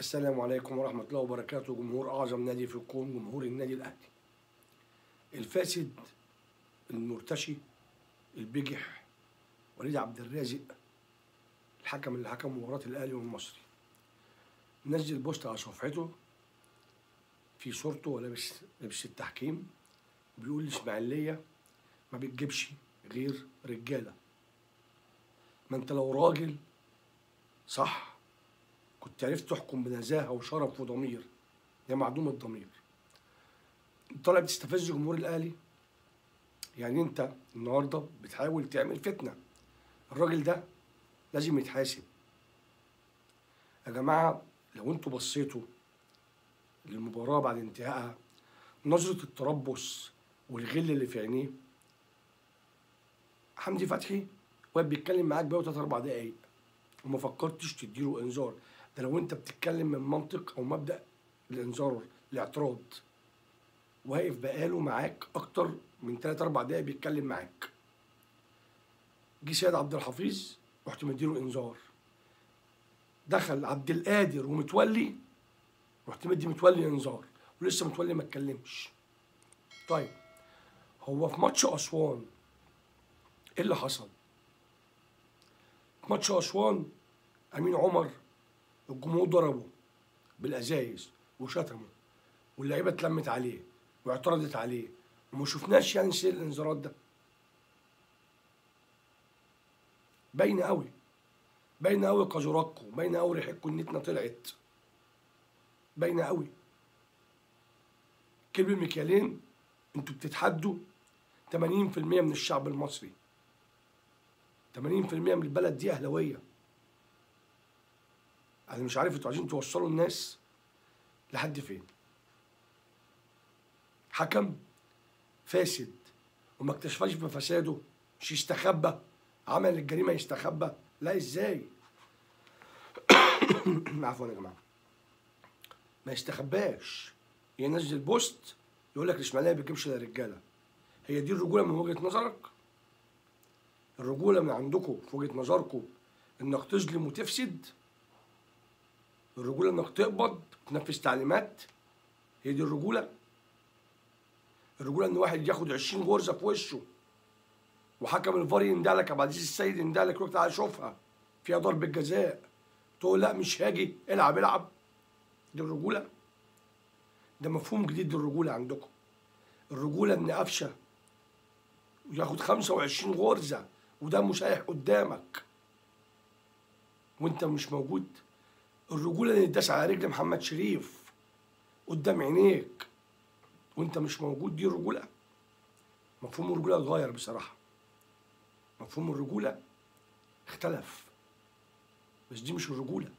السلام عليكم ورحمة الله وبركاته. جمهور أعظم نادي في الكون، جمهور النادي الأهلي. الفاسد المرتشي البجح وليد عبد الرازق، الحكم اللي حكم مباراة الأهلي والمصري، نزل بوست على صفحته في صورته ولابس لبس التحكيم، وبيقول الإسماعيلية ما بتجيبش غير رجالة. ما أنت لو راجل صح كنت عرفت تحكم بنزاهة وشرف وضمير، يا معدوم الضمير. انت طالع بتستفز جمهور الأهلي، يعني انت النهارده بتحاول تعمل فتنة. الراجل ده لازم يتحاسب يا جماعة. لو انتوا بصيتوا للمباراة بعد انتهائها، نظرة التربص والغل اللي في عينيه، حمدي فتحي واقف بيتكلم معاك بقى 3 4 دقايق وما فكرتش تديله انذار. ده لو انت بتتكلم من منطق او مبدأ الانذار الاعتراض، واقف بقاله معاك اكتر من 3 4 دقايق بيتكلم معاك. جه سيد عبد الحفيظ رحت مديله انذار. دخل عبد القادر ومتولي رحت مدي متولي انذار، ولسه متولي ما اتكلمش. طيب هو في ماتش اسوان ايه اللي حصل؟ في ماتش اسوان امين عمر الجمهور ضربه بالازايز وشتمه، واللعيبة اتلمت عليه واعترضت عليه، وما شفناش يعني سير الانذارات ده. باينة قوي، باينة قوي قذوراتكم، باينة قوي ريحتكم النتنه طلعت، باينة قوي. كلب المكيالين، انتوا بتتحدوا 80% من الشعب المصري، 80% من البلد دي اهلاويه. انا مش عارف انتوا عايزين توصلوا الناس لحد فين. حكم فاسد وما اكتشفش بفساده، مش يستخبى، عمل الجريمة يستخبى، لا ازاي؟ عفوا يا جماعة، ما يستخباش، ينزل بوست يقول لك الاسماعيلية ما بتجيبش الا رجاله. هي دي الرجولة من وجهه نظرك؟ الرجولة من عندكم في وجهه نظركم انك تظلم وتفسد؟ الرجولة انك تقبض وتنفذ تعليمات؟ هي دي الرجولة؟ الرجولة ان واحد ياخد 20 غرزه في وشه وحكم الفار يندهلك، عبد العزيز السيد يندهلك، روح تعالى شوفها فيها ضربه جزاء، تقول لا مش هاجي، العب العب. دي الرجولة؟ ده مفهوم جديد للرجوله عندكم. الرجولة ان قفشه وياخد 25 غرزه ودمه سايح قدامك وانت مش موجود. الرجولة ان يتداس على رجل محمد شريف قدام عينيك وانت مش موجود، دي الرجولة؟ مفهوم الرجولة اتغير بصراحة، مفهوم الرجولة اختلف، بس دي مش الرجولة،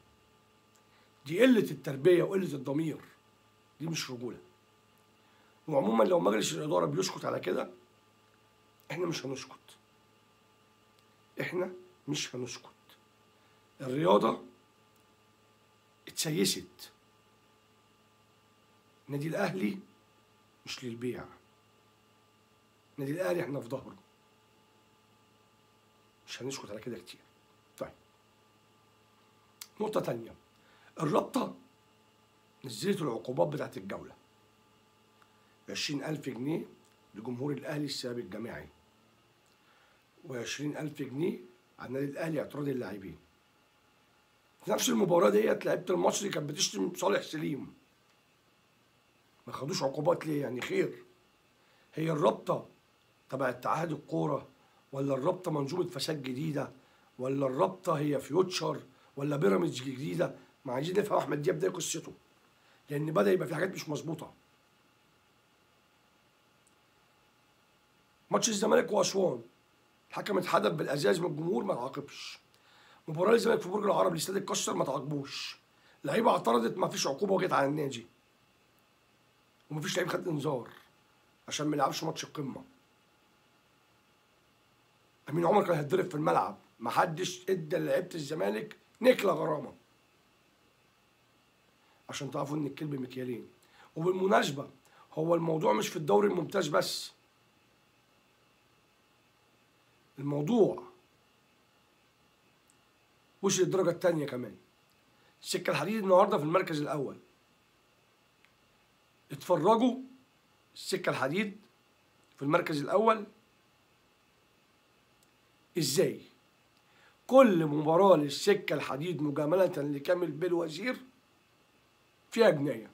دي قلة التربية وقلة الضمير، دي مش رجوله. وعموما لو مجلس الادارة بيسكت على كده، احنا مش هنسكت، احنا مش هنسكت. الرياضة اتسيست، النادي الاهلي مش للبيع، النادي الاهلي احنا في ظهره، مش هنسكت على كده كتير. طيب نقطة تانية، الرابطة نزلت العقوبات بتاعت الجولة، 20,000 جنيه لجمهور الأهلي السبب الجماعي، و20,000 جنيه على النادي الأهلي اعتراض اللاعبين. في نفس المباراة ديت لعيبة المصري كانت بتشتم صالح سليم، ما خدوش عقوبات ليه؟ يعني خير. هي الرابطة تبع اتحاد الكورة، ولا الرابطة منظومة فساد جديدة، ولا الرابطة هي فيوتشر، ولا بيراميدز جديدة؟ ما عايزين نفهم أحمد دياب ده قصته، لأن بدأ يبقى في حاجات مش مظبوطة. ماتش الزمالك وأسوان الحكم اتحدف بالأزاز من الجمهور ما تعاقبش. مباراة الزمالك في برج العرب الاستاد اتكسر ما تعاقبوش. لعيبة اعترضت ما فيش عقوبة وجت على النادي، ومفيش لعيب خد انذار عشان ما يلعبش ماتش القمة. أمين عمر كان هيتضرب في الملعب، محدش ادى لعيبة الزمالك نكلة غرامة. عشان تعرفوا إن الكلب مكيالين. وبالمناسبة هو الموضوع مش في الدوري الممتاز بس، الموضوع وصل الدرجة التانية كمان. السكة الحديد النهارده في المركز الاول. اتفرجوا، السكة الحديد في المركز الاول ازاي؟ كل مباراة للسكه الحديد مجاملة لكامل بالوزير فيها جناية،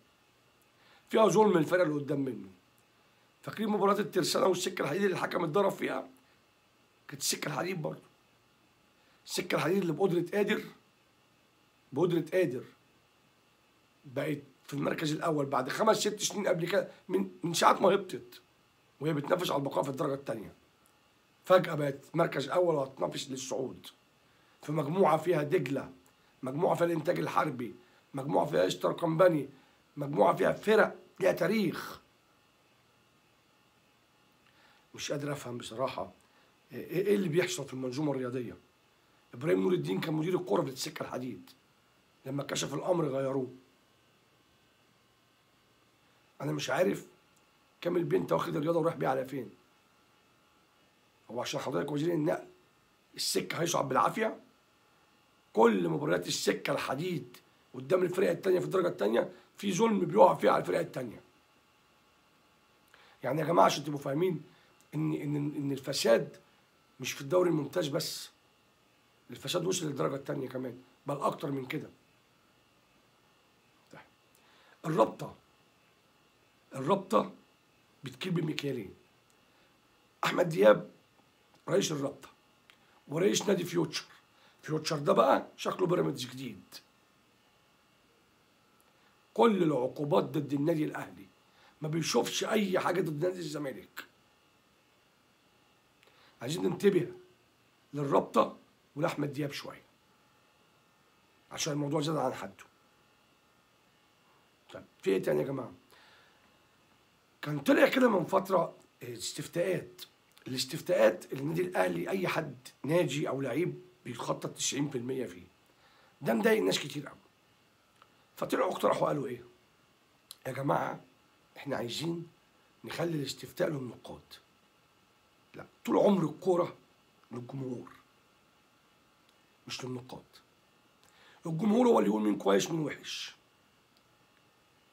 فيها ظلم الفرق اللي قدام منه. فاكرين مباراة الترسانه والسكه الحديد اللي الحكم اتضرب فيها؟ كانت السكة الحديد برضه. السكة الحديد اللي بقدره قادر، بقدره قادر بقت في المركز الاول بعد 5 6 سنين قبل كده، من ساعة ما هبطت وهي بتنافس على البقاء في الدرجة الثانية. فجاة بقت مركز اول وهتنافس للصعود. في مجموعة فيها دجله، مجموعة فيها الانتاج الحربي، مجموعة فيها اشتر كومباني، مجموعة فيها فرق ليها تاريخ. مش قادر افهم بصراحة ايه اللي بيحصل في المنظومة الرياضية. ابراهيم نور الدين كان مدير الكره في السكة الحديد، لما كشف الامر غيروه. انا مش عارف كامل بيه انت واخد الرياضة ورايح بيها على فين؟ هو عشان حضرتك وزير النقل السكة هيصعد بالعافية؟ كل مباريات السكة الحديد قدام الفرق الثانية في الدرجة الثانية في ظلم بيقع فيها على الفرق الثانية. يعني يا جماعة عشان تبقوا فاهمين ان ان ان الفساد مش في الدوري الممتاز بس، الفساد وصل للدرجة الثانية كمان، بل اكتر من كده. الرابطة بتكيل بمكيالين. احمد دياب رئيس الرابطة ورئيس نادي فيوتشر، فيوتشر ده بقى شكله بيراميدز جديد. كل العقوبات ضد النادي الاهلي، ما بيشوفش اي حاجة ضد نادي الزمالك. عايزين ننتبه للرابطة ولاحمد دياب شوية عشان الموضوع زاد عن حده. طيب في ايه تاني يا جماعة؟ كان طلع كده من فترة استفتاءات، الاستفتاءات اللي النادي الاهلي اي حد ناجي او لعيب بيتخطى 90% فيه. ده مضايق ناس كتير قوي. فطلعوا اقترحوا قالوا ايه؟ يا جماعة احنا عايزين نخلي الاستفتاء للنقاد. لا، طول عمر الكورة للجمهور مش للنقاد. الجمهور هو اللي يقول مين كويس مين وحش.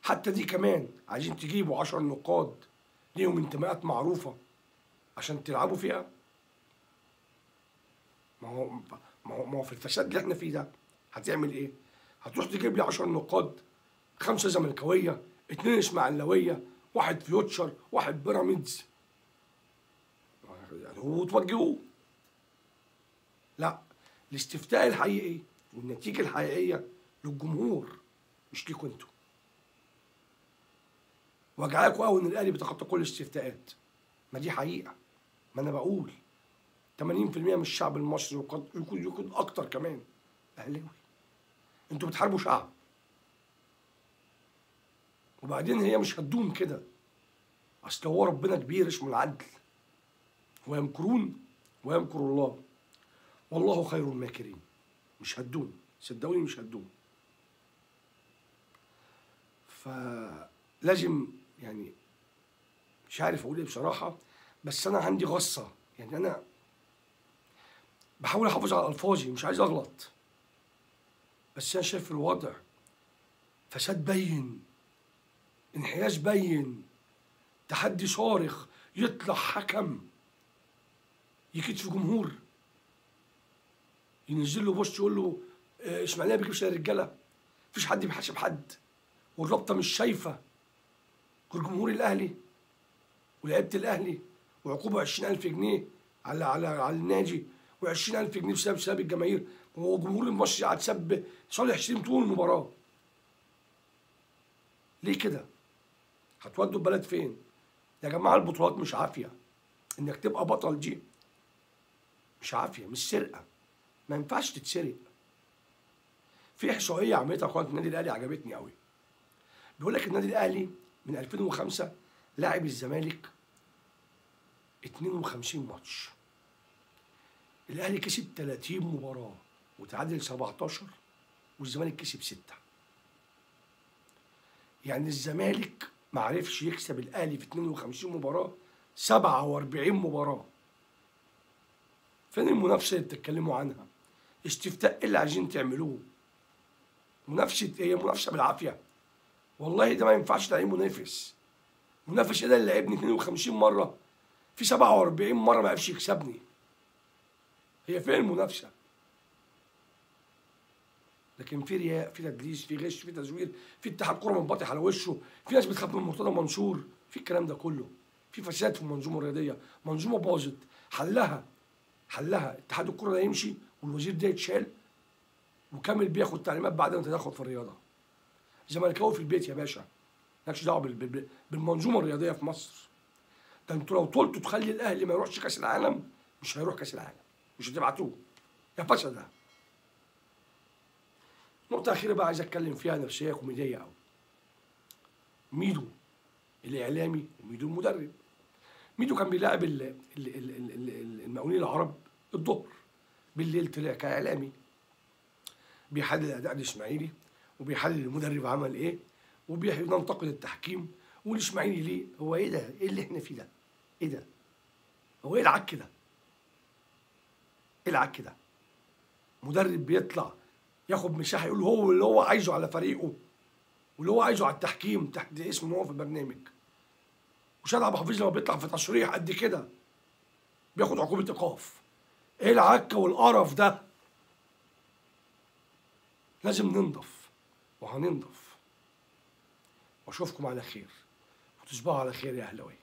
حتى دي كمان عايزين تجيبوا 10 نقاد ليهم انتماءات معروفة عشان تلعبوا فيها؟ ما هو في الفساد اللي احنا فيه ده هتعمل ايه؟ هتروح تجيب لي 10 نقاد، 5 زملكاوية، 2 اسماعيلاوية، 1 فيوتشر، 1 بيراميدز، يعني هو توجهوه. لا، الاستفتاء الحقيقي والنتيجة الحقيقية للجمهور مش ليكوا انتوا. وجعاكوا قوي ان الاهلي بيتخطى كل الاستفتاءات، ما دي حقيقة. ما انا بقول 80% من الشعب المصري وقد يكون اكتر كمان اهلاوي. انتوا بتحاربوا شعب. وبعدين هي مش هتدوم كده، اصل هو ربنا كبير اسمه العدل. ويمكرون ويمكر الله والله خير الماكرين. مش هتدوم، صدقوني مش هتدوم. فلازم يعني مش عارف اقول ايه بصراحة، بس انا عندي غصة، يعني انا بحاول احافظ على الفاظي، مش عايز اغلط، بس انا شايف الوضع فساد بين، انحياز بين، تحدي صارخ، يطلع حكم يكيد في جمهور، ينزل له بوست يقول له اسماعيليه ما بيجيبش رجاله، مفيش حد بيحاسب حد، والرابطه مش شايفه غير جمهور الاهلي ولعيبة الاهلي، وعقوبه 20000 جنيه على على على النادي، و20000 جنيه بسبب الجماهير، وجمهور المصري قعد سب صالح سليم طول المباراة. ليه كده؟ هتودوا البلد فين؟ يا جماعة البطولات مش عافية، انك تبقى بطل دي مش عافية، مش سرقه، ما ينفعش تتسرق. في احصائية عملتها قناة النادي الاهلي عجبتني قوي. بيقول لك النادي الاهلي من 2005 لاعب الزمالك 52 ماتش. الاهلي كسب 30 مباراة وتعادل 17، والزمالك كسب 6. يعني الزمالك ما عرفش يكسب الاهلي في 52 مباراة، 47 مباراة. فين المنافسة اللي بتتكلموا عنها؟ استفتاء اللي عايزين تعملوه؟ منافسه ايه؟ منافسه بالعافية. والله ده ما ينفعش تعيين منافس. منافس ايه ده اللي لعبني 52 مرة في 47 مرة ما عرفش يكسبني؟ هي فين المنافسة؟ لكن في رياء، في تدليس، في غش، في تزوير، في اتحاد كورة منبطح على وشه، في ناس بتخاف من مرتضى منصور، في الكلام ده كله، في فساد في المنظومة الرياضية، منظومة باظت. حلها اتحاد الكورة ده يمشي والوزير ده يتشال وكامل بياخد تعليمات بعد ما تدخل في الرياضة. زملكاوي في البيت يا باشا، مالكش دعوه بالمنظومه الرياضية في مصر. ده انتوا لو طولتوا تخلي الاهلي ما يروحش كاس العالم مش هيروح كاس العالم، مش هتبعتوه يا فسده. نقطة أخيرة بقى عايز أتكلم فيها، نفسية كوميدية أوي. ميدو الإعلامي وميدو المدرب. ميدو كان بيلاعب المقاولين العرب الظهر، بالليل طلع كإعلامي بيحلل أداء الإسماعيلي وبيحلل المدرب عمل إيه وبينتقد التحكيم والإسماعيلي ليه. هو إيه ده؟ إيه اللي إحنا فيه ده؟ إيه ده؟ هو إيه العك ده؟ إيه العك ده؟ مدرب بيطلع ياخد مساحة يقول هو اللي هو عايزه على فريقه واللي هو عايزه على التحكيم تحت اسم ان هو في البرنامج. وشاد عبد الحفيظ لما بيطلع في تصريح قد كده بياخد عقوبه ايقاف. ايه العك والقرف ده؟ لازم ننضف وهننضف. واشوفكم على خير وتصبحوا على خير يا اهلاويه.